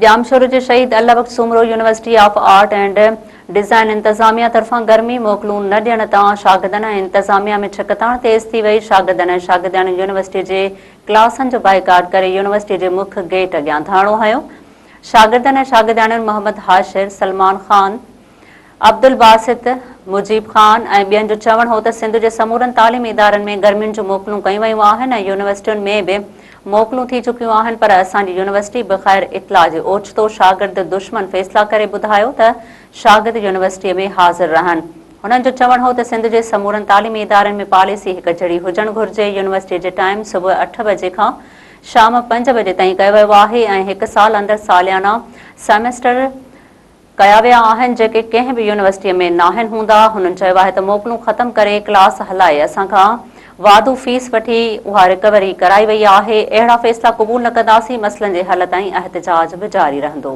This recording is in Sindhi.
ڄامشورو جي Shaheed Allah Bakhsh Soomro university of art and design انتظاميا طرفان گرمي موڪلون نه ڏيڻ تان شاگردن ۽ انتظاميا ۾ ڇڪتاڻ تيز ٿي وئي، شاگردن ۽ شاگردياڻين يونيورسٽي جي ڪلاسن جو بائيڪاٽ ڪري يونيورسٽي جي مک گيٽ اڳيان ڌرڻو هنيو، شاگردن ۽ شاگردياڻين محمد حاشر، سلمان خان، عبدالباسط، مجيب خان ۽ ٻين جو چوڻ هو ته سنڌ جي سمورن تعليمي ادارن ۾ گرمين جون موڪلون ڪيون ويون آهن ۽ يونيورسٽين ۾ به موڪلون ٿي چڪيون آهن پر اسان جي يونيورسٽي بغير اطلاع جي اوچتو شاگرد دشمن فيصلا ڪري ٻڌايو ته شاگرد يونيورسٽي ۾ حاضر رهن. هنن جو چوڻ هو ته سنڌ جي سمورن تعليمي ادارن ۾ پاليسي هڪ جھڙي هجڻ گهرجي، يونيورسٽي جي ٽائيم صبح اٺ بجي کان شام پنج بجي تائين ڪيو ويو آهي ۽ هڪ سال اندر ساليانا سيمسٽر ڪيا ويا آهن جيڪي ڪنهن به يونيورسٽي ۾ ناهن هوندا، هنن چيو آهي ته موڪلون ختم ڪري ڪلاس هلائي اسان کان واڌو فيس وٺي اها رڪوري ڪرائي وئي آهي، اهڙا فيصلا قبول نه ڪنداسين، مسئلن جي حل تائين احتجاج به جاري رهندو.